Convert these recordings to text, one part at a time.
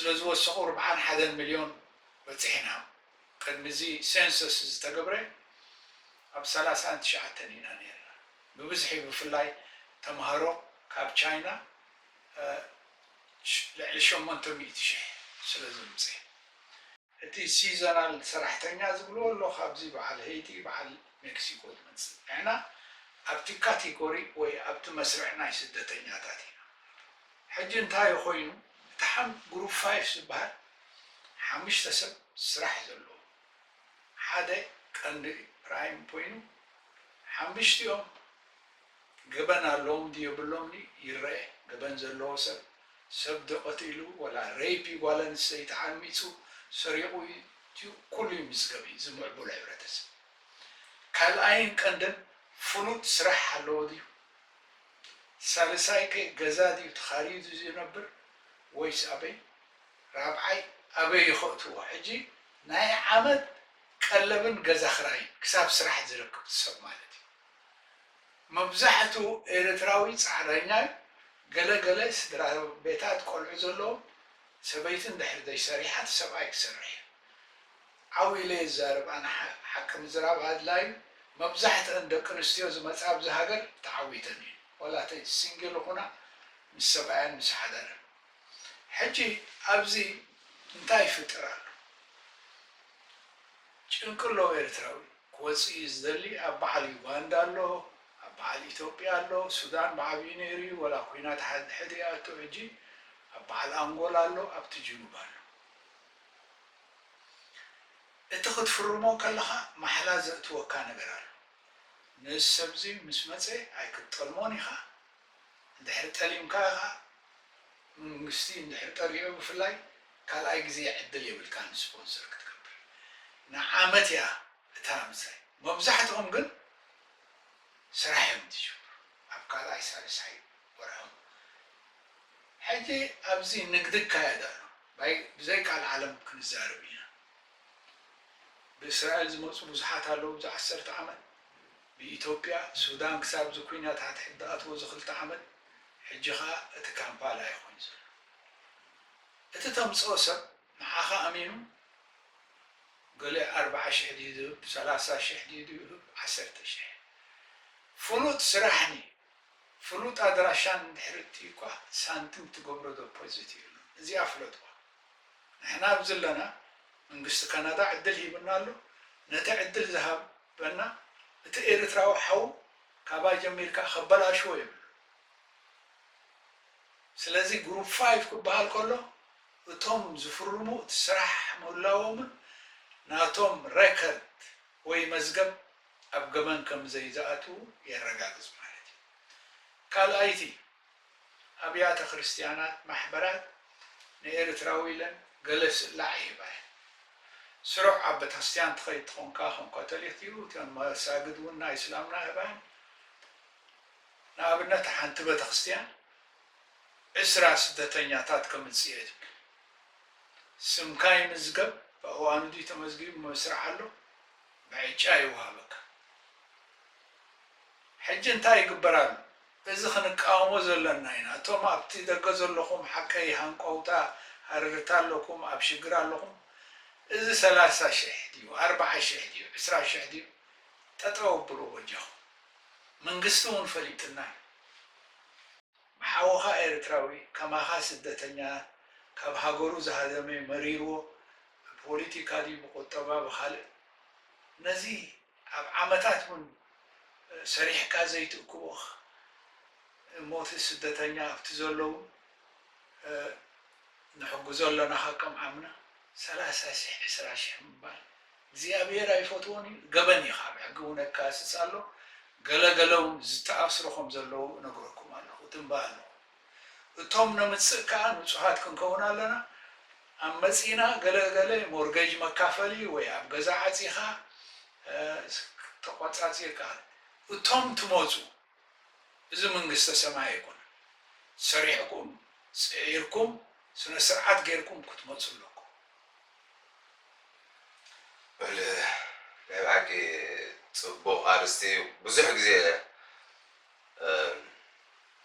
ስለ ዝወሰኹ ኣርብዓን ሓደን ሚልዮን በፂሕና። ቅድሚ እዚ ሴንሰስ ዝተገብረ ኣብ ሰላሳን ትሽዓተን ኢና ነርና። ብብዝሒ ብፍላይ ተምሃሮ ካብ ቻይና ልዕሊ ሸሞንተ ሚእቲ ሽሕ ስለ ዝምፅእ፣ እቲ ሲዘናል ሰራሕተኛ ዝብልዎ ኣሎ ካብዚ በዓል ሄይቲ በዓል ሜክሲኮ ዝመፅእ፣ ንሕና ኣብቲ ካቴጎሪ ወይ ኣብቲ መስርዕ ናይ ስደተኛታት ኢና። ሕጂ እንታይ ኮይኑ? እቲ ሓም ግሩፕ ፋይፍ ዝበሃል ሓሙሽተ ሰብ ስራሕ ዘለዎ ሓደ ቀንዲ ፕራይም ኮይኑ፣ ሓሙሽቲኦም ገበን ኣለዎም ድዩ የብሎምን ይረአ። ገበን ዘለዎ ሰብ ሰብ ዶ ቀቲሉ ወላ ሬፕ ጓል ኣንስተይቲ ዓሚፁ ሰሪቑ እዩ፣ ኩሉ ይምዝገብ እዩ ዝምዕቡል ሕብረተሰብ። ካልኣይን ቀንድን ፍሉጥ ስራሕ ኣለዎ ድዩ? ሳልሳይ ከ ገዛ ድዩ ተኻርዩ ዝነብር ወይስ ኣበይ? ራብዓይ ኣበይ ይኸእትዎ? ሕጂ ናይ ዓመት ቀለብን ገዛ ክራይን ክሳብ ስራሕ ዝረክብ ሰብ ማለት እዩ። መብዛሕቱ ኤርትራዊ ጻዕረኛ እዩ። ገለ ገለ ስድራ ቤታት ቆልዑ ዘለዎም ሰበይቲ እንድሕር ዘይሰሪሓ እቲ ሰብኣይ ክሰርሕ እዩ። ዓው ኢለ ይዛረብ ኣነ ሓቂ ምዝራብ ኣድላይ እዩ። መብዛሕትአን ደቂ ኣንስትዮ ዝመጻ ኣብዚ ሃገር ተዓዊተን እዩ። ዋላ ተይ ሲንግል ይኹና ምስ ሰብኣየን ምስ ሓዳረን። ሕጂ ኣብዚ እንታይ ይፍጠር ኣሎ? ጭንቂ ኣሎ ኤርትራዊ ክወፅእ እዩ ዝደሊ። ኣብ በዓል ዩጋንዳ ኣሎ፣ ኣብ በዓል ኢትዮጵያ ኣሎ፣ ሱዳን ብዓብዩ ነይሩ እዩ፣ ወላ ኩናት ሓድሕድ ይኣቱ። ሕጂ ኣብ በዓል ኣንጎላ ኣሎ፣ ኣብቲ ጅኑብ ኣሎ። እቲ ክትፍርሞ ከለኻ ማሕላ ዘእትወካ ነገር ኣሎ። ነዚ ሰብዚ ምስ መፀ ኣይክትጠልሞን ኢኻ። እንድሕር ጠሊምካ ኢኻ፣ መንግስቲ እንድሕር ጠሊዑ ብፍላይ ካልኣይ ግዜ ዕድል የብልካን ስፖንሰር ክትገብር። ንዓመት እያ እታ ምስራይ። መብዛሕትኦም ግን ስራሕ እዮም ዝጅምሩ ኣብ ካልኣይ ሳልሳይ ወርሖም። ሕጂ ኣብዚ ንግዲ ይካየድ ኣሎ። ባይ- ብዘይ ቃል ዓለም ክንዛረብ ኢና። ብእስራኤል ዝመፁ ብዙሓት ኣለዉ። እዚ ዓሰርተ ዓመት ብኢትዮጵያ ሱዳን ክሳብ እዚ ኩናት ሓድሕድ ዝኣትዎ እዚ ክልተ ዓመት ሕጂ ኸዓ እቲ ካምፓላ እዩ ኮይኑ ዘሎ። እቲ ተምፅኦ ሰብ ንዓኻ ኣሚኑ ገለ ኣርብዓ ሽሕ ድዩ ዝህብ፣ ሰላሳ ሽሕ ድዩ ዝህብ፣ ዓሰርተ ሽሕ ፍሉጥ ስራሕኒ ፍሉጥ ኣድራሻን እንድሕር እትዩ እኳ ሳንቲም ትገብሮ ዶፖዚት የብሉን። እዚኣ ፍለጥዋ። ንሕና ኣብዚ ኣለና፣ መንግስቲ ካናዳ ዕድል ሂብና ኣሎ። ነቲ ዕድል ዝሃበና እቲ ኤርትራዊ ሓው ካባይ ጀሚርካ ከበላሽዎ የብሉ። ስለዚ ግሩፕ ፋይቭ ክበሃል ከሎ እቶም ዝፍርሙ እቲ ስራሕ ምህላዎምን ናቶም ሬከርድ ወይ መዝገብ ኣብ ገበን ከም ዘይዝኣትዉ የረጋግጽ ማለት እዩ። ካልኣይቲ ኣብያተ ክርስትያናት ማሕበራት ንኤርትራዊ ኢለን ገለ ስላዕ ይህባ እየን። ስሩዕ ኣብ ቤተክርስትያን ትኸይድ ትኾንካ ከም ካቶሊክ ድዩ እቲን መሳግድ እውን ናይ እስላምና ይህባ እየን። ንኣብነት ሓንቲ ቤተክርስትያን ዕስራ ስደተኛታት ከምጽእ እየ ትብል። ስምካ ይምዝገብ፣ ብእዋኑ ድዩ ተመዝጊቡ መስርሕ ኣሎ፣ ብዕጫ ይወሃበካ። ሕጂ እንታይ ይግበር ኣሎ? እዚ ክንቃወሞ ዘለና ኢና። እቶም ኣብቲ ደገ ዘለኹም ሓቀይ ሃንቀውታ ሃረርታ ኣለኩም፣ ኣብ ሽግር ኣለኹም። እዚ ሰላሳ ሽሕ ድዩ፣ ኣርብዓ ሽሕ ድዩ፣ ዕስራ ሽሕ ድዩ፣ ጠጠው ኣብሉ በጃኹም። መንግስቲ እውን ፈሊጥና እዩ። ብሓውኻ ኤርትራዊ ከማኻ ስደተኛ ካብ ሃገሩ ዝሃደመ መሪርዎ ብፖሊቲካ ድዩ ብቁጠባ ብኻልእ ነዚ ኣብ ዓመታት እውን ሰሪሕካ ዘይትእክቦ እሞ እቲ ስደተኛ ኣብቲ ዘለዉ ንሕግዞ ኣለና ካብ ከም ዓምና ሰላሳ ሽሕ ዕስራ ሽሕ ምባል እግዚኣብሔር ኣይፈትዎን እዩ። ገበን እዩ። ካብ ሕጊ እውን የካስስ ኣሎ። ገለ ገለ እውን ዝተኣስሩ ከም ዘለዉ እነግረኩም ኣለኹ፣ እትንበ ኣለኹ። እቶም ነምጽእ ከኣ ንጹሃት ክንከውን ኣለና። ኣብ መጺእና ገለ ገለ ሞርገጅ መካፈሊ ወይ ኣብ ገዛ ዓጺኻ ተቆጻጺርካ እቶም ትመጹ እዚ መንግስተ ሰማይ ኣይኮነን። ሰሪሕኩም፣ ጽዒርኩም፣ ስነ ስርዓት ጌርኩም ክትመጹ ኣለኩም። በል ናይ ብሓቂ ጽቡቕ ኣርእስቲ እዩ። ብዙሕ ግዜ እም፣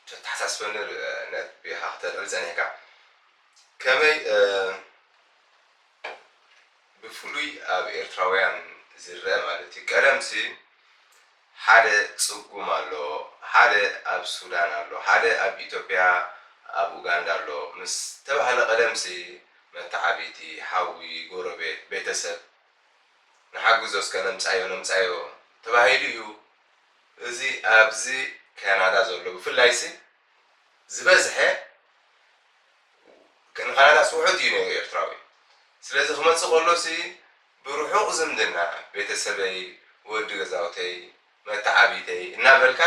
ተተሓሳስበኒ ር- ነቢኻ ክተልዕል ጸኒሕካ። ከመይ ብፍሉይ ኣብ ኤርትራውያን ዝረአ ማለት እዩ። ቀደምሲ ሓደ ጽጉም ኣሎ፣ ሓደ ኣብ ሱዳን ኣሎ፣ ሓደ ኣብ ኢትዮጵያ ኣብ ኡጋንዳ ኣሎ ምስ ተባህለ ቀደምሲ መተዓቢቲ፣ ሓዊ፣ ጎረቤት፣ ቤተሰብ ንሓግዞ እስከ ነምጻዮ ነምጻዮ ተባሂሉ እዩ። እዚ ኣብዚ ካናዳ ዘሎ ብፍላይሲ ዝበዝሐ ንካናዳስ ውሑድ እዩ ነይሩ ኤርትራዊ። ስለዚ ክመጽእ ከሎሲ ብርሑቕ ዝምድና ቤተሰበይ፣ ወዲ ገዛውተይ፣ መተዓቢተይ እናበልካ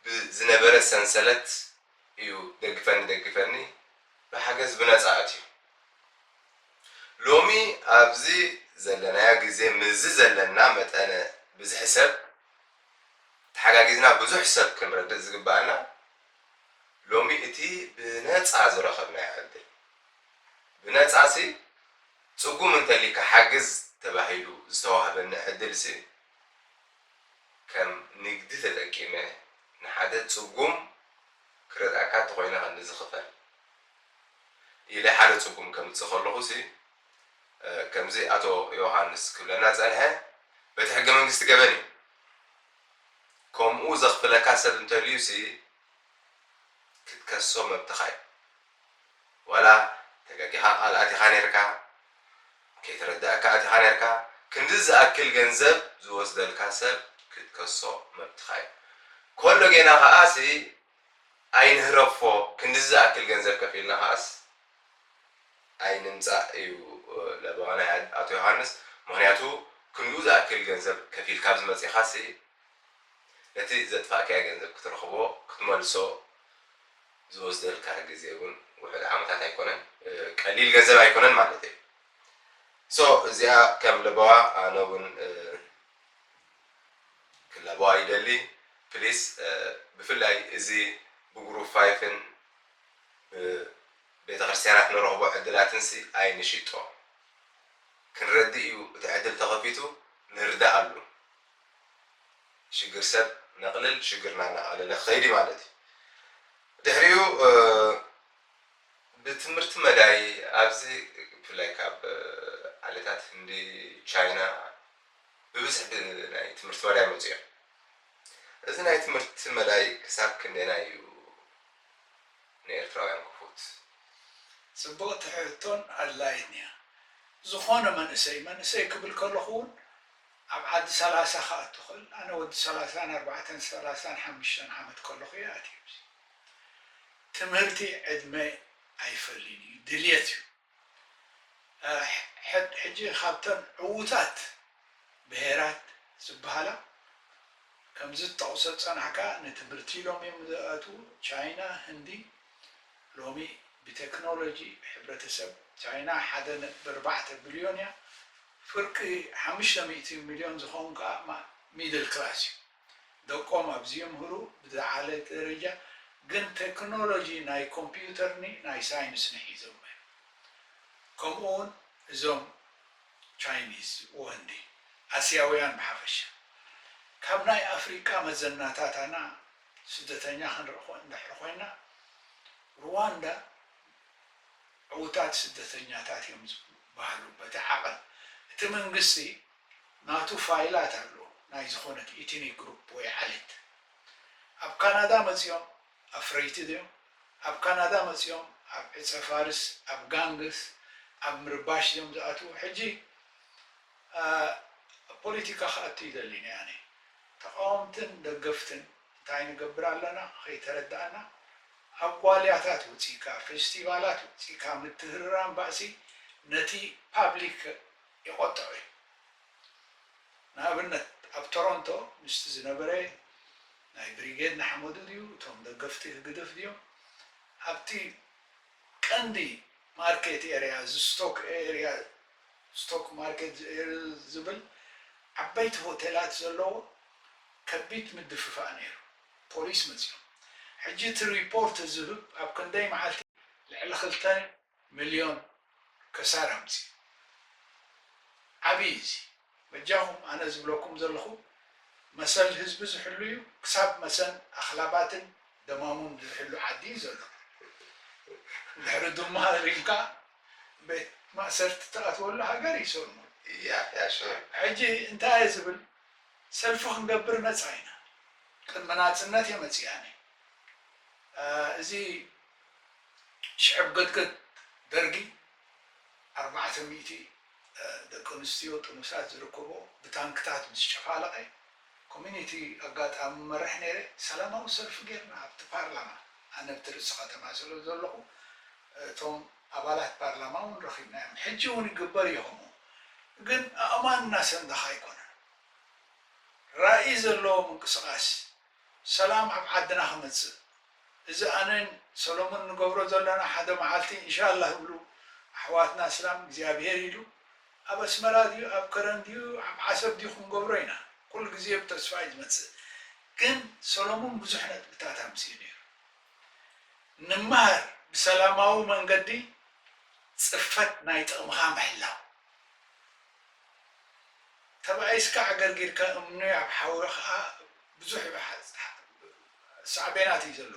ብዝነበረ ሰንሰለት እዩ ደግፈኒ ደግፈኒ ብሓገዝ ብነጻ ኣትዩ። ሎሚ ኣብዚ ዘለናዮ ግዜ ምስዚ ዘለና መጠነ ብዝሒ ሰብ ተሓጋጊዝና ብዙሕ ሰብ ክንረድእ ዝግባኣና ሎሚ እቲ ብነጻ ዝረኸብናዮ ዕድል ብነጻ ሲ ጽጉም እንተሊካ ሓግዝ ተባሂሉ ዝተዋህበኒ ዕድል ሲ ከም ንግዲ ተጠቂመ ንሓደ ጽጉም ክረድኣካ እንተኾይነ ክንድዚ ክፈል ኢለ ሓደ ጽጉም ከምጽእ ከለኹ ሲ ከምዚ ኣቶ ዮሃንስ ክብለና ጸንሐ በቲ ሕገ መንግስቲ ገበን እዩ። ከምኡ ዘኽፍለካ ሰብ እንተልዩ ሲ ክትከሶ መብትኻ እዩ። ዋላ ተጋጊኻ ቃል ኣቲኻ ነርካ፣ ከይተረዳእካ ኣቲኻ ነርካ፣ ክንዲ ዝኣክል ገንዘብ ዝወስደልካ ሰብ ክትከሶ መብትኻ እዩ። ኮሎ ጌና ከኣ ሲ ኣይንህረፎ፣ ክንዲ ዝኣክል ገንዘብ ከፊልና ከኣስ ኣይንምጻእ እዩ ለበዋ ናይ ኣቶ ዮሃንስ። ምኽንያቱ ክንዱ ዝኣክል ገንዘብ ከፊልካ ኣብዚ መጺኻ ሲ ነቲ ዘጥፋእካዮ ገንዘብ ክትረኽቦ ክትመልሶ ዝወስደልካ ግዜ እውን ውሑድ ዓመታት ኣይኮነን፣ ቀሊል ገንዘብ ኣይኮነን ማለት እዩ። ሶ እዚኣ ከም ለበዋ ኣነ እውን ክላበዋ ይደሊ። ፕሊስ ብፍላይ እዚ ብግሩፕ ፋይፍን ብቤተክርስትያናት ንረኽቦ ዕድላትንሲ ኣይንሽጦ። ክንረድእ እዩ እቲ ዕድል ተኸፊቱ ንርዳኣሉ። ሽግር ሰብ ነቕልል ሽግርና እናቐለለ ክኸይድ እዩ ማለት እዩ። ድሕሪኡ ብትምህርቲ መዳይ ኣብዚ ብፍላይ ካብ ዓለታት ህንዲ ቻይና ብብዝሒ ናይ ትምህርቲ መዳይ መፅኡ እዮም። እዚ ናይ ትምህርቲ መዳይ ክሳብ ክንደና እዩ ንኤርትራውያን ክፉት? ፅብቕቲ ሕቶን ኣድላይን እያ። ዝኾነ መንእሰይ መንእሰይ ክብል ከለኹ እውን ኣብ ዓዲ ሰላሳ ክኣቱ ክእል ኣነ ወዲ ሰላሳን ኣርባዕተን ሰላሳን ሓሙሽተን ዓመት ከለኹ እየ ኣትየ ትምህርቲ ዕድመ ኣይፈልይን እዩ ድልየት እዩ ሕጂ ካብተን ዕዉታት ብሄራት ዝበሃላ ከምዚ ትጠቕሶ ዝፀናሕካ ንትምህርቲ ኢሎም እዮም ዝኣትዉ ቻይና ህንዲ ሎሚ ብቴክኖሎጂ ሕብረተሰብ ቻይና ሓደ ነጥቢ ኣርባዕተ ቢልዮን እያ ፍርቂ ሓሙሽተ ሚእቲ ሚልዮን ዝኸውን ከዓ ሚድል ክላስ እዩ ደቆም ኣብዚ ይምህሩ ብዝዓለ ደረጃ ግን ቴክኖሎጂ ናይ ኮምፒውተርኒ ናይ ሳይንስኒ ሒዞም እዮም ከምኡ እውን እዞም ቻይኒዝ ወንዲ ኣስያውያን ብሓፈሻ ካብ ናይ ኣፍሪቃ መዘናታታና ስደተኛ ክንርኢ እንድሕር ኮይና ሩዋንዳ ዕዉታት ስደተኛታት እዮም ዝበሃሉ በቲ ዓቐን እቲ መንግስቲ ናቱ ፋይላት ኣሎ ናይ ዝኾነት ኢትኒክ ግሩፕ ወይ ዓሌት ኣብ ካናዳ መፂኦም ኣፍረይቲ ድዮም ኣብ ካናዳ መፂኦም ኣብ ዕፀ ፋርስ ኣብ ጋንግስ ኣብ ምርባሽ ድዮም ዝኣትዉ ሕጂ ፖለቲካ ክኣቱ ይደሊ ነያኒ ተቃወምትን ደገፍትን እንታይ ንገብር ኣለና ከይተረዳእና ኣብ ዋልያታት ውፂእካ ፌስቲቫላት ውፂእካ ምትህርራም ባእሲ ነቲ ፓብሊክ ይቆጥዑ እዩ ንኣብነት ኣብ ቶሮንቶ ምስቲ ዝነበረ ናይ ብሪጌድ ንሓመዱ ድዩ እቶም ደገፍቲ ህግድፍ ድዮም ኣብቲ ቀንዲ ማርኬት ኤርያ እዚ ስቶክ ኤርያ ስቶክ ማርኬት ዝብል ዓበይቲ ሆቴላት ዘለዎ ከቢድ ምድፍፋእ ነይሩ ፖሊስ መፂኦም ሕጂ እቲ ሪፖርት ዝህብ ኣብ ክንደይ መዓልቲ ልዕሊ ክልተ ሚልዮን ከሳራ ኣምፂኡ ዓብዪ እዚ በጃኹም ኣነ ዝብለኩም ዘለኹ መሰል ህዝቢ ዝሕሉ እዩ ክሳብ መሰን ኣኽላባትን ደማሙን ዝሕሉ ዓዲ እዩ ዘሎ ድሕሪ ድማ ሪምካ ቤት ማእሰርቲ ትኣትወሉ ሃገር እዩ ሰሎሞን። Yeah, yeah, sure. ሕጂ እንታይ እየ ዝብል? ሰልፊ ክንገብር ነፃ ኢና። ቅድሚ ናፅነት እየ መፂኣኒ። እ፣ እዚ ሽዕብ ገድገድ ደርጊ ኣርባዕተ ሚእቲ፣ እ፣ ደቂ ኣንስትዮ ጥኑሳት ዝርከቦ ብታንክታት ምስ ጨፋለቐ፣ ኮሚኒቲ ኣጋጣሚ መርሕ ነይረ፣ ሰላማዊ ሰልፊ ጌርና ኣብቲ ፓርላማ። ኣነ ኣብቲ ርእሲ ከተማ ስለ ዘለኹ፣ እቶም ኣባላት ፓርላማ እውን ረኺብናዮም። ሕጂ እውን ይግበር እዩ ከምኡ። ግን ኣእማን እናሰንደኻ ኣይኮነን። ራእይ ዘለዎ ምንቅስቓስ ሰላም ኣብ ዓድና ክመጽእ፣ እዚ ኣነን ሰሎሞን ንገብሮ ዘለና ሓደ መዓልቲ እንሻላህ ይብሉ ኣሕዋትና እስላም እግዚኣብሄር ኢሉ ኣብ ኣስመራ ድዩ ኣብ ከረን ድዩ ኣብ ዓሰብ ድዩ ክንገብሮ ኢና። ኩሉ ግዜ ብተስፋ እዩ ዝመጽእ። ግን ሰሎሞን ብዙሕ ነጥብታት ኣምጺኡ ነይሩ። ንመሃር ብሰላማዊ መንገዲ ጽፈት ናይ ጥቕምኻ ምሕላው። ተባኢስካ ዓገርጊርካ እምኒ ኣብ ሓዊ ከዓ ብዙሕ ሳዕቤናት እዩ ዘሎ።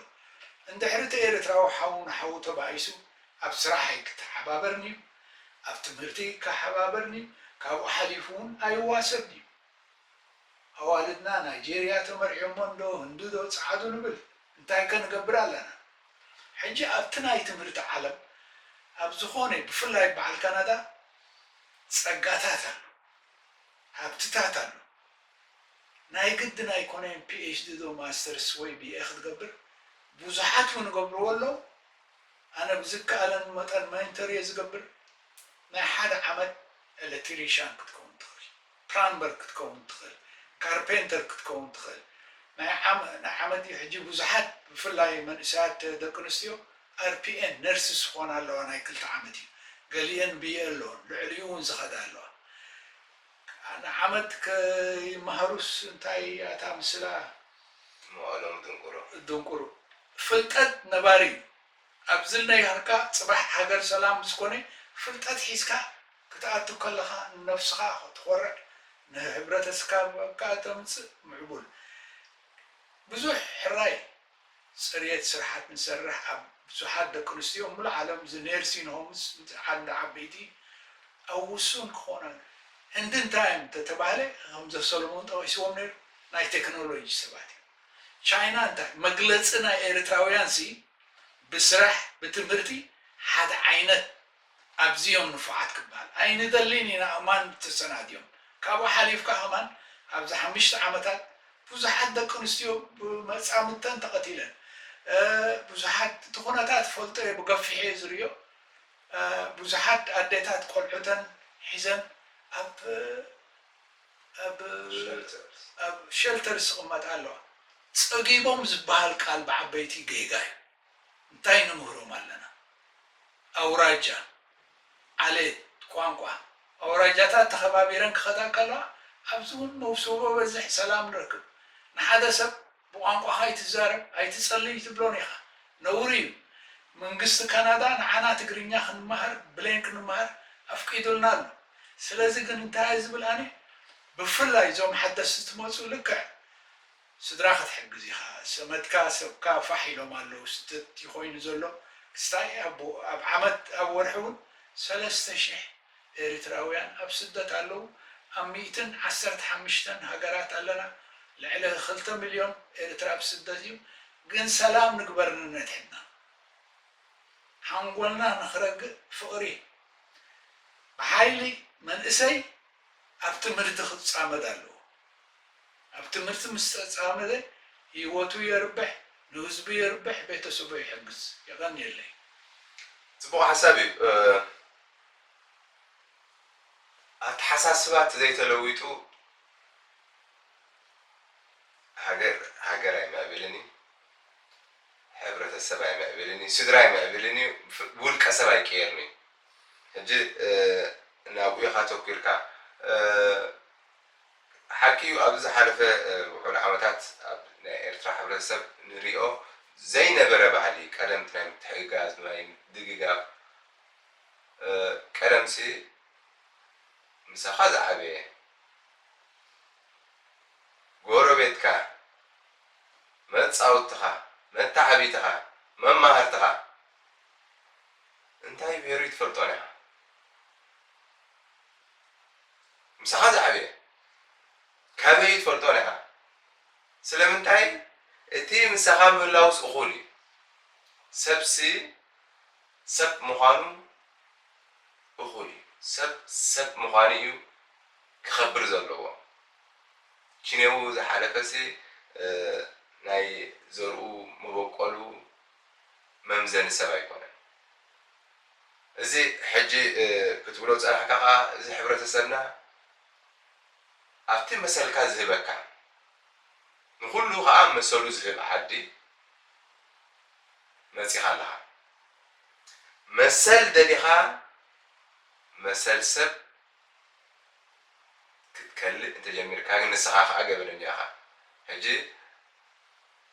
እንድሕሪ እቲ ኤርትራዊ ሓው ንሓው ተባኢሱ ኣብ ስራሕ ኣይክተሓባበርን እዩ፣ ኣብ ትምህርቲ ኣይከሓባበርን እዩ፣ ካብኡ ሓሊፉ እውን ኣይዋሰብን እዩ። ኣዋልድና ናይጄርያ ተመርዕዮሞ እንዶ ህንዲ ዶ ጸዓዱ ንብል እንታይ ከ ንገብር ኣለና? ሕጂ ኣብቲ ናይ ትምህርቲ ዓለም ኣብ ዝኾነ ብፍላይ በዓል ካናዳ ጸጋታት ኣሎ፣ ሃብትታት ኣሎ። ናይ ግድን ኣይኮነን ፒኤችዲ ዶ ማስተርስ ወይ ቢኤ ክትገብር ብዙሓት እውን ይገብርዎ ኣለዉ። ኣነ ብዝከኣለን መጠን ሜንተር እየ ዝገብር። ናይ ሓደ ዓመት ኤሌክትሪሻን ክትከውን ትኽእል፣ ፕላምበር ክትከውን ትኽእል፣ ካርፔንተር ክትከውን ትኽእል። ናይ ዓመ- ናይ ዓመት እዩ ሕጂ ብዙሓት ብፍላይ መንእሰያት ደቂ ኣንስትዮ ኣርፒኤን ነርስስ ዝኾና ኣለዋ። ናይ ክልተ ዓመት እዩ፣ ገሊአን ብየ ኣለዎን ልዕሊኡ እውን ዝኸዳ ኣለዋ። ንዓመት ከይመሃሩስ እንታይ ኣታ ምስላ መዋእሎም ድንቁሮ። ድንቁሩ። ፍልጠት ነባሪ እዩ። ኣብዚ ነይርካ ጽባሕ ሃገር ሰላም ምስ ኮነ ፍልጠት ሒዝካ ክትኣቱ ከለኻ ንነብስኻ ክትኾርዕ፣ ንህብረተሰብካ ተምጽእ ምዕቡል። ብዙሕ ሕራይ ጽርየት ስራሓት ንሰርሕ ኣብ ብዙሓት ደቂ ኣንስትዮ ሙሉእ ዓለም እዚ ኔርሲን ሆምስ ሓደ ዓበይቲ ኣብ ውሱን ክኾነ ህንዲ እንታይ እዮም እንተተባህለ ከም ዘሰለሞን ጠቂስዎም ነይሩ ናይ ቴክኖሎጂ ሰባት እዮም። ቻይና እንታይ መግለፂ ናይ ኤርትራውያን ሲ ብስራሕ ብትምህርቲ ሓደ ዓይነት ኣብዚ እዮም ንፉዓት ክበሃል ኣይንደልን ኢና። እማን ተሰናድዮም ካብኡ ሓሊፍካ ከማን ኣብዚ ሓሙሽተ ዓመታት ብዙሓት ደቂ ኣንስትዮ ብመፃምድተን ተቐቲለን ብዙሓት እቲ ኩነታት ፈልጦ እየ ብገፊሐ እየ ዝርእዮ። ብዙሓት ኣዴታት ቆልዑተን ሒዘን ኣብ ኣብ ኣብ ሸልተርስ ይቕመጣ ኣለዋ። ፀጊቦም ዝበሃል ቃል ብዓበይቲ ጌጋ እዩ። እንታይ ንምህሮም ኣለና? ኣውራጃ፣ ዓሌት፣ ቋንቋ ኣውራጃታት ተኸባቢረን ክኸዳ ከለዋ ኣብዚ እውን መውስቦ በዝሕ ሰላም ንረክብ። ንሓደ ሰብ ብቋንቋኻ ኣይትዛረብ ኣይትጸልይ ትብሎን ኢኻ። ነውሪ እዩ። መንግስቲ ካናዳ ንዓና ትግርኛ ክንመሃር ብሌን ክንመሃር ኣፍቂዱልና ኣሎ። ስለዚ ግን እንታይ እየ ዝብል ኣነ ብፍላይ እዞም ሓደስቲ ትመፁ ልክዕ ስድራ ክትሕግዝ ኢኻ። ዘመድካ ሰብካ ፋሕ ኢሎም ኣለዉ። ስደት እዩ ኮይኑ ዘሎ። ክስታይ ኣብ ኣብ ዓመት ኣብ ወርሒ እውን ሰለስተ ሽሕ ኤርትራውያን ኣብ ስደት ኣለዉ። ኣብ ሚእትን ዓሰርተ ሓሙሽተን ሃገራት ኣለና። ልዕሊ ክልተ ሚልዮን ኤርትራ ኣብ ስደት እዩ። ግን ሰላም ንግበር ነንሕድሕድና። ሓንጎልና ንኽረግእ ፍቕሪ ብሓይሊ መንእሰይ ኣብ ትምህርቲ ክጻመድ ኣለዎ። ኣብ ትምህርቲ ምስ ተጻመደ ህይወቱ የርብሕ፣ ንህዝቡ የርብሕ፣ ቤተሰቡ ይሕግዝ። የቐንየለይ። ፅቡቕ ሓሳብ እዩ። ኣተሓሳስባ ተዘይተለዊጡ ሃገር ሃገር ኣይምዕብልን እዩ። ሕብረተሰብ ኣይምዕብልን እዩ። ስድራ ኣይምዕብልን እዩ። ብውልቀ ሰብ ኣይቅየርን እዩ። ሕጂ ናብኡ ኢኻ ተኪርካ ሓቂ እዩ። ኣብዚ ዝሓለፈ ውሑድ ዓመታት ኣብ ናይ ኤርትራ ሕብረተሰብ ንሪኦ ዘይነበረ ባህሊ ቀደምቲ ናይ ምትሕግጋዝ ናይ ድግጋፍ ቀደምሲ ምሳኻ ዝዓበየ ጎረቤትካ መጻውትኻ መተዓቢትኻ መማህርትኻ እንታይ ብሄሩ ትፈልጦን ኢኻ። ምሳኻ ዝዓበየ ካበይ ትፈልጦ ዲኻ? ስለምንታይ? እቲ ምሳኻ ምህላውስ እኹል እዩ። ሰብሲ ሰብ ምዃኑ እኹል እዩ። ሰብ ሰብ ምዃኑ እዩ ክኸብር ዘለዎ። ኪኔው ዝሓለፈሲ ናይ ዘርኡ መበቆሉ መምዘኒ ሰብ ኣይኮነን። እዚ ሕጂ ክትብሎ ዝጸናሕካ ከኣ እዚ ሕብረተሰብና ኣብቲ መሰልካ ዝህበካ ንኹሉ ከኣ መሰሉ ዝህብ ዓዲ መጺኻ ኣለኻ። መሰል ደሊኻ መሰል ሰብ ክትከልእ እንተጀሚርካ ግን ንስኻ ከኣ ገበነኛ ኢኻ። ሕጂ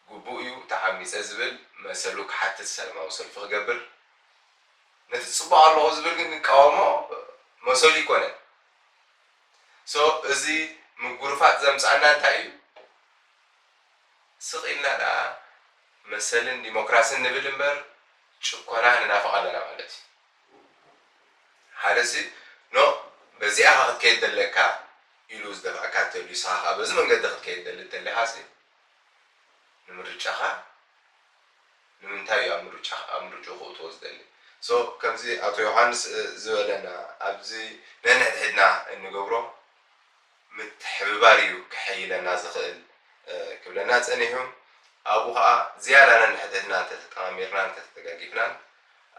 ግቡእ እዩ ተዓሚጸ ዝብል መሰሉ ክሓትት ሰላማዊ ሰልፊ ክገብር፣ ነቲ ጽቡቕ ኣለኹ ዝብል ግን ክቃወሞ መሰሉ ይኮነን። So እዚ ምጉርፋጥ ዘምጽኣና እንታይ እዩ? ስቕ ኢልና ደኣ መሰልን ዲሞክራስን ንብል እምበር ጭኮና ንናፍቕ ኣለና ማለት እዩ። ሓደ ሲ ኖ በዚኣ ኢኻ ክትከይድ ዘለካ ኢሉ ዝደፍኣካ እንተልዩ ንስኻ ከኣ በዚ መንገዲ ክትከይድ ደሊ እንተሊኻ ሲ ንምርጫኻ ንምንታይ እዩ ኣብ ምርጫ ኣብ ምርጫኡ ክእትዎ ዝደሊ? So ከምዚ ኣቶ ዮሃንስ ዝበለና ኣብዚ ነንሕድሕድና እንገብሮ ምትሕብባር እዩ ከሐይለና ዝኽእል ክብለና ጸኒሑ። ኣብኡ ኸኣ ዝያዳ ነንሕድሕድና እንተተጠማሚርናን እንተተደጋጊፍናን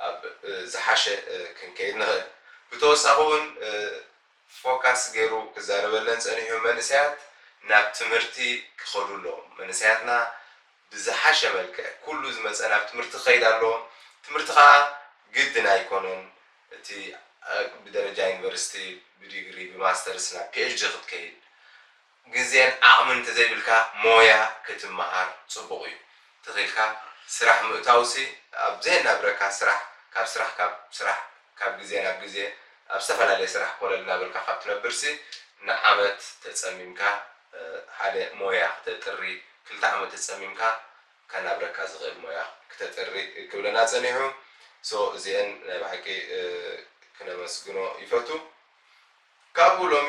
ኣብ ዝሓሸ ክንከይድ ንኽእል። ብተወሳኺ እውን ፎካስ ገይሩ ክዛረበለን ጸኒሑ መንእሰያት ናብ ትምህርቲ ክኸዱ ኣለዎም። መንእሰያትና ብዝሓሸ መልክዕ ኩሉ ዝመጸ ናብ ትምህርቲ ክኸይድ ኣለዎ። ትምህርቲ ኸኣ ግድን ኣይኮነን እቲ ብደረጃ ዩኒቨርሲቲ ብዲግሪ ብማስተርስ ናብ ፒኤችዲ ክትከይድ ግዜን ዓቕምን እንተዘይብልካ ሞያ ክትመሃር ጽቡቕ እዩ። ተኺልካ ስራሕ ምእታውሲ ኣብ ዘየናብረካ ስራሕ ካብ ስራሕ ካብ ስራሕ ካብ ግዜ ናብ ግዜ ኣብ ዝተፈላለየ ስራሕ ኮለል እናበልካ ካብ ትነብርሲ ንዓመት ተጸሚምካ ሓደ ሞያ ክተጥሪ ክልተ ዓመት ተጸሚምካ ከናብረካ ዝኽእል ሞያ ክተጥሪ ክብለና ጸኒሑ። So እዚአን ናይ ብሓቂ ክነመስግኖ ይፈቱ። ካብኡ ሎሚ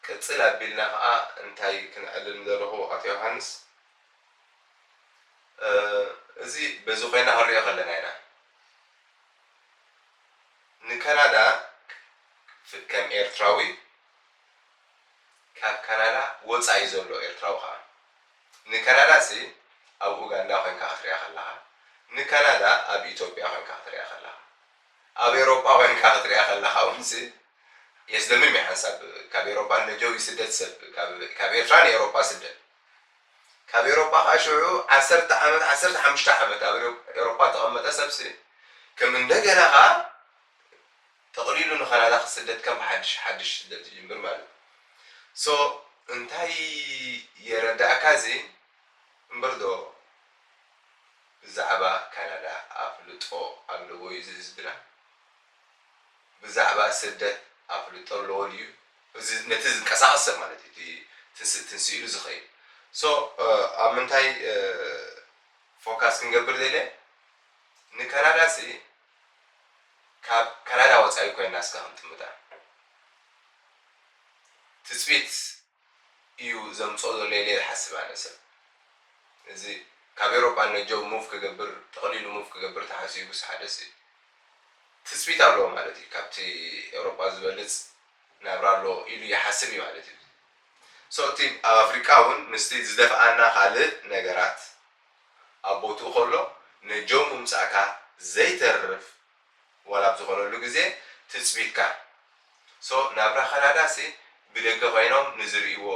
ቅጽል ኣቢልና ከዓ እንታይ ክነዕልል እንደለኹ ኣቶ ዮሃንስ እዚ በዚ ኮይና ክንሪኦ ከለና ኢና ንካናዳ ከም ኤርትራዊ ካብ ካናዳ ወጻኢ ዘሎ ኤርትራዊ ከዓ ንካናዳ ሲ ኣብ ኡጋንዳ ኮይንካ ክትሪኣ ከለኻ ንካናዳ ኣብ ኢትዮጵያ ኮይንካ ክትሪኣ ከለኻ ኣብ ኤሮጳ ኮይንካ ክትሪኣ ከለኻ እውን ሲ የስደምም እዩ ሓንሳብ ካብ ኤሮጳ ነጀው ይስደድ ሰብ ካብ ኤርትራ ንኤሮጳ ስደድ ካብ ኤሮጳ ከዓ ሽዑ ዓሰርተ ዓመት ዓሰርተ ሓሙሽተ ዓመት ኣብ ኤሮጳ ተቐመጠ ሰብሲ ከም እንደገና ከዓ ጠቕሊሉ ንካናዳ ክስደድ ከም ሓድሽ ሓድሽ ስደት ይጅምር ማለት እዩ። So እንታይ የረዳእካ እዚ እምበር ዶ ብዛዕባ ካናዳ ኣፍልጦ ኣለዎ እዩ እዚ ህዝብና? ብዛዕባ ስደት ኣፍልጦ ኣለዎ ድዩ? እዚ ነቲ ዝንቀሳቐስ ሰብ ማለት እዩ እቲ ትንስእ ትንስእ ኢሉ ዝኸይድ so ኣብ ምንታይ ፎካስ ክንገብር ደልየ ንካናዳ ሲ ካብ ካናዳ ወፃኢ ኮይና እስካ ክንጥምታ ትፅቢት እዩ ዘምፅኦ ዘሎ ኢለ ዝሓስብ ኣነ ሰብ እዚ ካብ ኤሮጳ ነጀው ሙቭ ክገብር ጠቕሊሉ ሙቭ ክገብር ተሓሲቡስ ሓደ ሰብ ትፅቢት ኣለዎ ማለት እዩ ካብቲ ኤሮጳ ዝበልፅ ናብራ ኣለዎ ኢሉ ይሓስብ እዩ ማለት እዩ so እቲ ኣብ ኣፍሪቃ እውን ምስቲ ዝደፍኣና ካልእ ነገራት ኣብ ቦትኡ ከሎ ነጀው ምምፃእካ ዘይተርፍ ዋላ ኣብ ዝኾነሉ ግዜ ትፅቢትካ so ናብራ ካናዳ ሲ ብደገ ኮይኖም ንዝርእይዎ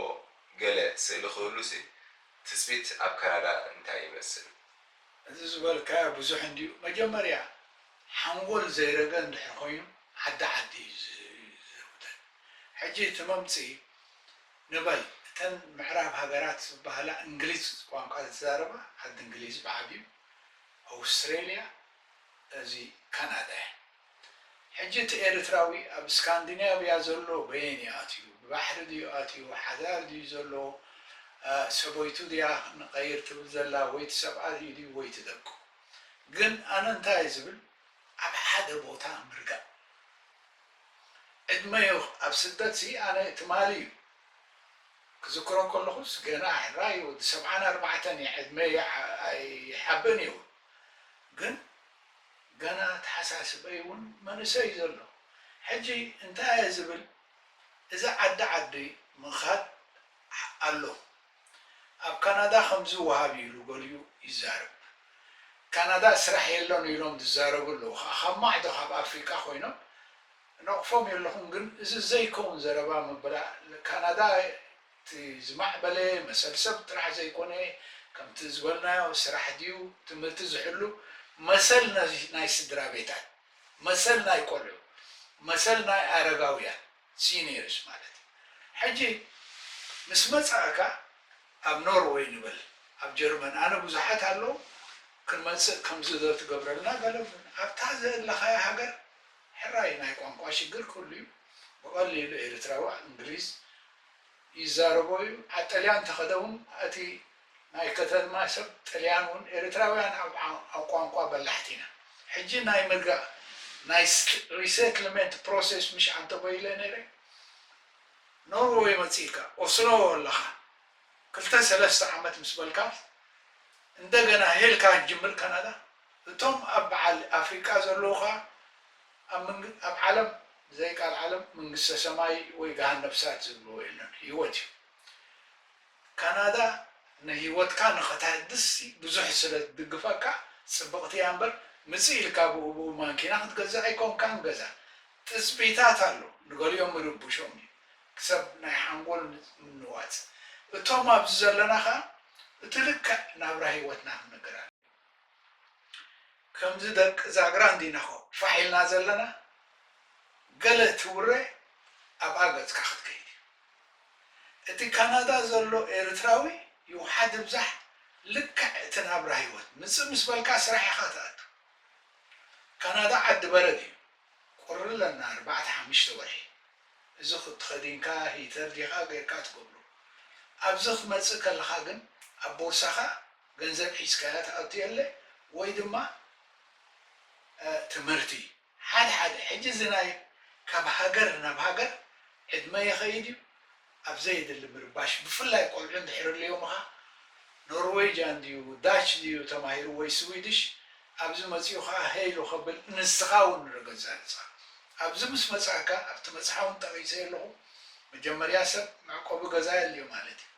ገለ ስእሊ ክህሉ ሲ ትፅቢት ኣብ ካናዳ እንታይ ይመስል? እዚ ዝበልካዮ ብዙሕ እንድዩ። መጀመርያ ሓንጎል ዘይረገ እንድሕር ኮይኑ ዓዲ ዓዲ እዩ ዝርውጠን። ሕጂ እቲ መምፅኢ ንበል እተን ምዕራብ ሃገራት ዝበሃላ እንግሊዝ ቋንቋ ዝዛረባ ዓዲ እንግሊዝ ብዓብዩ ኣውስትሬልያ እዚ ካናዳ እያ። ሕጂ እቲ ኤርትራዊ ኣብ ስካንዲናቭያ ዘሎ በየን እዩ ኣትዩ? ብባሕሪ ድዩ ኣትዩ? ሓዳር ድዩ ዘሎ? ሰበይቱ ድያ ንቐይር ትብል ዘላ ወይ እቲ ሰብኣይ ድዩ ወይ እቲ ደቁ? ግን ኣነ እንታይ እየ ዝብል ኣብ ሓደ ቦታ ምርጋእ። ዕድመዮ ኣብ ስደት ሲ ኣነ ትማሊ እዩ ክዝክሮ ከለኹስ ገና ሕራይ ወዲ ሰብዓን ኣርባዕተን እየ፣ ዕድመይ ኣይሓብእን እዩ። ግን ገና ተሓሳስበይ እውን መንእሰይ እዩ ዘሎ። ሕጂ እንታይ እየ ዝብል፣ እዚ ዓዲ ዓዲ ምኻድ ኣሎ። ኣብ ካናዳ ከምዚ ወሃብ እዩ ኢሉ ገሊኡ ይዛረብ። ካናዳ ስራሕ የሎን ኢሎም ዝዛረቡ ኣለዉ። ካብ ማዕዶ ካብ ኣፍሪቃ ኮይኖም ነቕፎም የለኹም፣ ግን እዚ ዘይከውን ዘረባ ምብላ። ካናዳ እቲ ዝማዕበለ መሰል ሰብ ጥራሕ ዘይኮነ፣ ከምቲ ዝበልናዮ ስራሕ ድዩ ትምህርቲ ዝሕሉ መሰል ናይ ስድራ ቤታት፣ መሰል ናይ ቆልዑ፣ መሰል ናይ ኣረጋውያን፣ ሲኒየርስ ማለት እዩ። ሕጂ ምስ መጻእካ ኣብ ኖርወይ ንበል፣ ኣብ ጀርመን፣ ኣነ ብዙሓት ኣለዉ፣ ክንመጽእ ከምዚ ዶ ትገብረልና ገለ እውን። ኣብታ ዘለኻያ ሃገር ሕራይ ናይ ቋንቋ ሽግር ክህሉ እዩ። ብቐሊሉ ኤርትራዊ እንግሊዝ ይዛረቦ እዩ። ኣብ ጥልያን ተኸደ እውን እቲ ናይ ከተማ ሰብ ጥልያን እውን ኤርትራውያን ኣብ ቋንቋ በላሕቲ ኢና። ሕጂ ናይ ምርጋእ ናይ resettlement process ምሽ ኣንተበይለ ነይረ። ኖርወይ መጺእካ ኦስሎ ኣለኻ ክልተ ሰለስተ ዓመት ምስ በልካ እንደገና ሄልካ ጅምር ካናዳ። እቶም ኣብ በዓል ኣፍሪቃ ዘለዉ ኸኣ ኣብ ዓለም ብዘይ ቃል ዓለም መንግስተ ሰማይ ወይ ገሃነብ እሳት ዝብልዎ የለን፣ ህይወት እዩ። ካናዳ ንህይወትካ ንኸተሐድስ ብዙሕ ስለ ትድግፈካ ጽብቕቲ እያ እምበር፣ ምጽእ ኢልካ ብኡ ብኡ ማንኪና ክትገዝእ ኣይኮንካን ገዛ። ትጽቢታት ኣሎ፣ ንገሊኦም ምርብሾም እዩ፣ ክሰብ ናይ ሓንጎል ምንዋጽ። እቶም ኣብዚ ዘለና ኸኣ እቲ ልክዕ ናብራ ህይወትና ክንነግር ኣለና። ከምዚ ደቂ ዛግራ እንዲናኾ ፋሕ ኢልና ዘለና፣ ገለ ትውረ ኣብኣ ገጽካ ክትከይድ እዩ። እቲ ካናዳ ዘሎ ኤርትራዊ ይውሓድ ይብዛሕ ልክዕ እቲ ናብራ ህይወት ምጽእ ምስ በልካ ስራሕ ኢኻ ትኣቱ። ካናዳ ዓዲ በረድ እዩ። ቁሪ ኣለና ኣርባዕተ ሓሙሽተ ወርሒ። እዚ ተኸዲንካ ሂተር ዲኻ ጌርካ ትገብሮ። ኣብዚ ክትመጽእ ከለኻ ግን ኣብ ቦርሳኻ ገንዘብ ሒዝካያ ትኣቱ የለ ወይ ድማ ትምህርቲ ሓደ ሓደ ሕጂ እዚ ናይ ካብ ሃገር ናብ ሃገር ዕድመ ይኸይድ እዩ። ኣብ ዘየድሊ ምርባሽ ብፍላይ ቆልዑ እንድሕር ኣልዮምኻ ኖርዌጅያን ድዩ ዳች ድዩ ተማሂሩ ወይ ስዊድሽ ኣብዚ መጺኡ ኸዓ ሄይ ኢሉ ከብል ንስኻ እውን ንረገጽ ኣንጻር ኣብዚ ምስ መጻእካ ኣብቲ መጽሓፍ እውን ጠቒሰ ኣለኹ። መጀመርያ ሰብ መዕቆቢ ገዛ የድልዮ ማለት እዩ።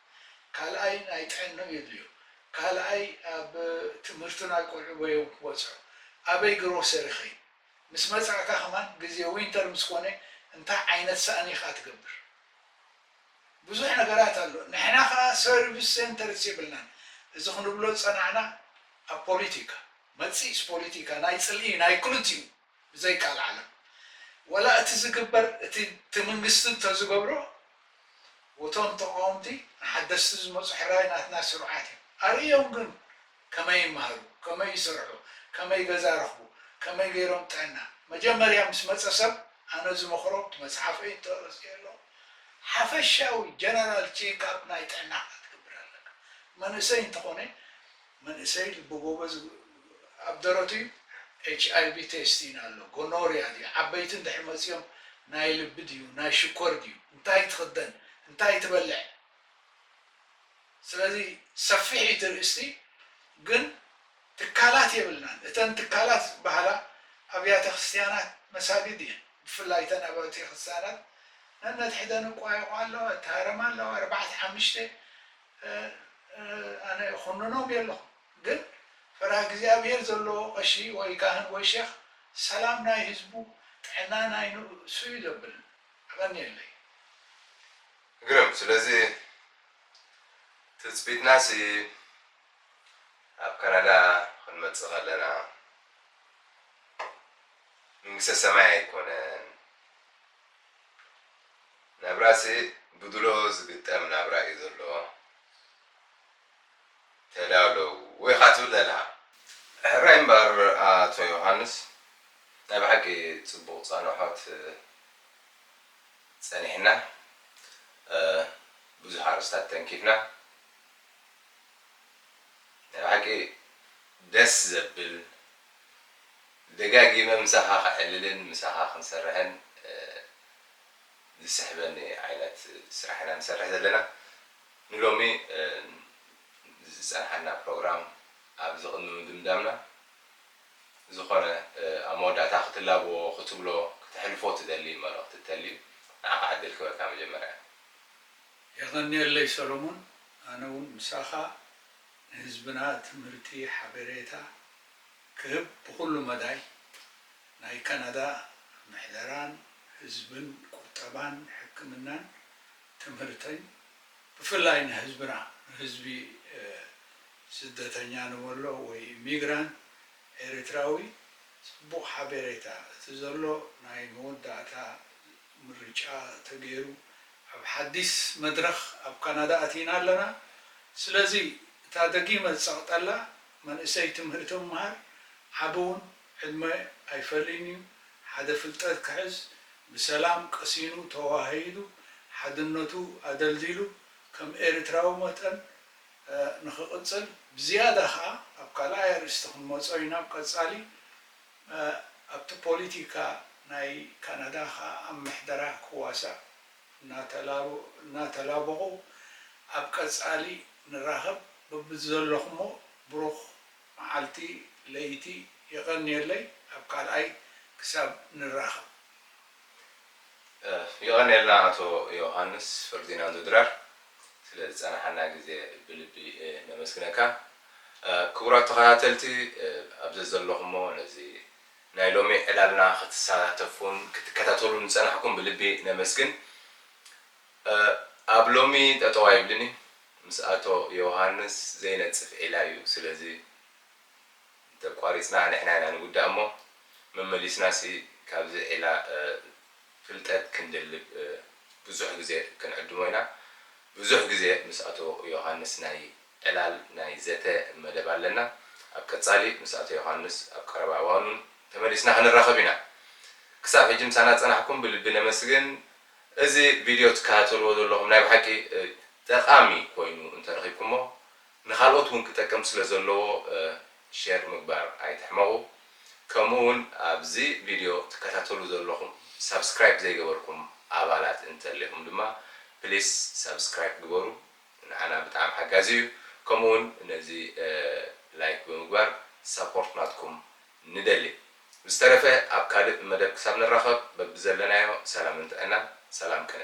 ካልኣይ ናይ ጥዕንኡ የድልዮ። ካልኣይ ኣብ ትምህርቲ ናይ ቆልዑ በዮም ክበጽሑ ኣበይ ግሮሰሪ ኸይድ ምስ መጻእካ ከማን ግዜ ዊንተር ምስ ኮነ እንታይ ዓይነት ሳእኒ ኢኻ ትገብር? ብዙሕ ነገራት ኣሎ። ንሕና ከኣ ሰርቪስ ሴንተርስ የብልናን። እዚ ክንብሎ ዝጸናዕና ኣብ ፖሊቲካ፣ መጺእስ ፖሊቲካ ናይ ጽልኢ ናይ ክልቲኡ ብዘይ ቃል ዓለም። ወላ እቲ ዝግበር እቲ እቲ መንግስቲ እንተዝገብሮ እቶም ተቃወምቲ ንሓደስቲ ዝመጹ ሕራይ ናትና ስሩዓት እዮም። ኣርእዮም ግን ከመይ ይመሃሩ፣ ከመይ ይሰርሑ፣ ከመይ ገዛ ረኽቡ፣ ከመይ ገይሮም ጥዕና። መጀመርያ ምስ መጸ ሰብ ኣነ ዝመኽሮ እቲ መጽሓፈይ እንተረስዮ ኣለኹ ሓፈሻዊ ጀነራል ቼክ ኣፕ ናይ ጥዕናኻ ክትገብር ኣለካ። መንእሰይ እንተኾነ መንእሰይ ልቢ ጎበዝ ኣብ ደረቱ እዩ። ኤች ኣይ ቪ ቴስቲን ኣሎ፣ ጎኖርያ ድዩ፣ ዓበይቲ እንድሕር መጺኦም ናይ ልቢ ድዩ ናይ ሽኮር ድዩ፣ እንታይ ትኽደን፣ እንታይ ትበልዕ። ስለዚ ሰፊሕ እዩ እቲ ርእስቲ፣ ግን ትካላት የብልናን። እተን ትካላት ዝበሃላ ኣብያተ ክርስትያናት መሳግድ እየን። ብፍላይ እተን ኣብያተ ክርስትያናት ነነትሕደን እቋየቋ ኣለዋ፣ እተሃረማ ኣለዋ፣ ኣርባዕተ ሓሙሽተ ኣነ እኹንኖም የለኹ። ግን ፈሪሃ እግዚኣብሔር ዘለዎ ቀሺ ወይ ካህን ወይ ሼኽ ሰላም ናይ ህዝቡ ጥዕና ናይ ንሱ እዩ ዘብል። ኣቐንየለይ። ግርም። ስለዚ ትጽቢትናሲ ኣብ ካናዳ ክንመጽእ ከለና መንግስተ ሰማይ ኣይኮነን። ናብራሲ ብድሎ ዝግጠም ናብራ እዩ ዘሎ። ተዳለዉ ኢኻ ትብል ዘለኻ። ሕራይ እምበር ኣቶ ዮሃንስ፣ ናይ ብሓቂ ጽቡቕ ጻንሖት ጸኒሕና፣ ብዙሕ ኣርእስታት ተንኪፍና። ናይ ብሓቂ ደስ ዘብል፣ ደጋጊመ ምሳኻ ክዕልልን ምሳኻ ክንሰርሕን ዝስሕበኒ ዓይነት ስራሕ ኢና ንሰርሕ ዘለና። ንሎሚ ዝፀንሓና ፕሮግራም ኣብዚ ቅድሚ ምድምዳምና ዝኾነ ኣብ መወዳእታ ክትላብዎ ክትብሎ ክተሕልፎ ትደሊ መልእኽቲ እንተልዩ ንዓኻ ዕድል ክበካ መጀመርያ። የቐንየለይ ሰሎሞን፣ ኣነ እውን ምሳኻ ንህዝብና ትምህርቲ ሓበሬታ ክህብ ብኹሉ መዳይ ናይ ካናዳ ምሕደራን ህዝብን ቁጠባን ሕክምናን ትምህርትን ብፍላይ ንህዝብና ንህዝቢ ስደተኛ ንበሎ ወይ ኢሚግራንት ኤርትራዊ ጽቡቕ ሓቤሬታ እቲ ዘሎ ናይ መወዳእታ ምርጫ ተገይሩ ኣብ ሓዲስ መድረኽ ኣብ ካናዳ ኣቲና ኣለና። ስለዚ እታ ደጊመ ዝጸቕጠላ መንእሰይ ትምህርቲ ምምሃር ዓቢ እውን ዕድመ ኣይፈልይን እዩ። ሓደ ፍልጠት ክሕዝ ብሰላም ቀሲኑ ተዋሃሂዱ ሓድነቱ ኣደልዲሉ ከም ኤርትራዊ መጠን ንኽቕጽል ብዝያዳ ኸኣ ኣብ ካልኣይ ኣርእስቲ ክንመጾ ኢና ኣብ ቀጻሊ ኣብቲ ፖሊቲካ ናይ ካናዳ ኸኣ ኣብ ምሕደራ ክዋሳእ እናተላበቑ ኣብ ቀጻሊ ንራኸብ በብዘለኹሞ ብሩኽ መዓልቲ ለይቲ የቐንየለይ ኣብ ካልኣይ ክሳብ ንራኸብ። የቐንየልና ኣቶ ዮሃንስ ፈርዲናንዶ ድራር ስለ ዝጸናሓና ግዜ ብልቢ ነመስግነካ። ክቡራት ተኸታተልቲ ኣብ ዘዘለኹሞ ነዚ ናይ ሎሚ ዕላልና ክትሳተፉን ክትከታተሉን ዝጸናሕኩም ብልቢ ነመስግን። ኣብ ሎሚ ጠጠው ኣይብልን እዩ። ምስ ኣቶ ዮሃንስ ዘይነጽፍ ዒላ እዩ። ስለዚ እንተቋሪጽና ንሕና ኢና ንጉዳእ እሞ መመሊስናሲ ካብዚ ዒላ ፍልጠት ክንድልብ ብዙሕ ግዜ ክንዕድሞ ኢና። ብዙሕ ግዜ ምስ ኣቶ ዮሃንስ ናይ ዕላል ናይ ዘተ መደብ ኣለና። ኣብ ቀጻሊ ምስ ኣቶ ዮሃንስ ኣብ ቀረባ እዋን እውን ተመሊስና ክንራኸብ ኢና። ክሳብ ሕጂ ምሳና ዝጸናሕኩም ብልቢ ነመስግን። እዚ ቪድዮ ትከታተልዎ ዘለኹም ናይ ብሓቂ ጠቓሚ ኮይኑ እንተረኺብኩሞ ንኻልኦት እውን ክጠቅም ስለ ዘለዎ ሼር ምግባር ኣይትሕመቑ። ከምኡ እውን ኣብዚ ቪድዮ ትከታተሉ ዘለኹም ሳብስክራይብ ዘይገበርኩም ኣባላት እንተሊኹም ድማ ፕሊስ ሳብስክራይብ ግበሩ። ንዓና ብጣዕሚ ሓጋዚ እዩ። ከምኡ እውን ነዚ ላይክ ብምግባር ሳፖርት ናትኩም ንደሊ። ብዝተረፈ ኣብ ካልእ መደብ ክሳብ ንራኸብ በብዘለናዮ ሰላምን ጥዕናን ሰላም ቅነ።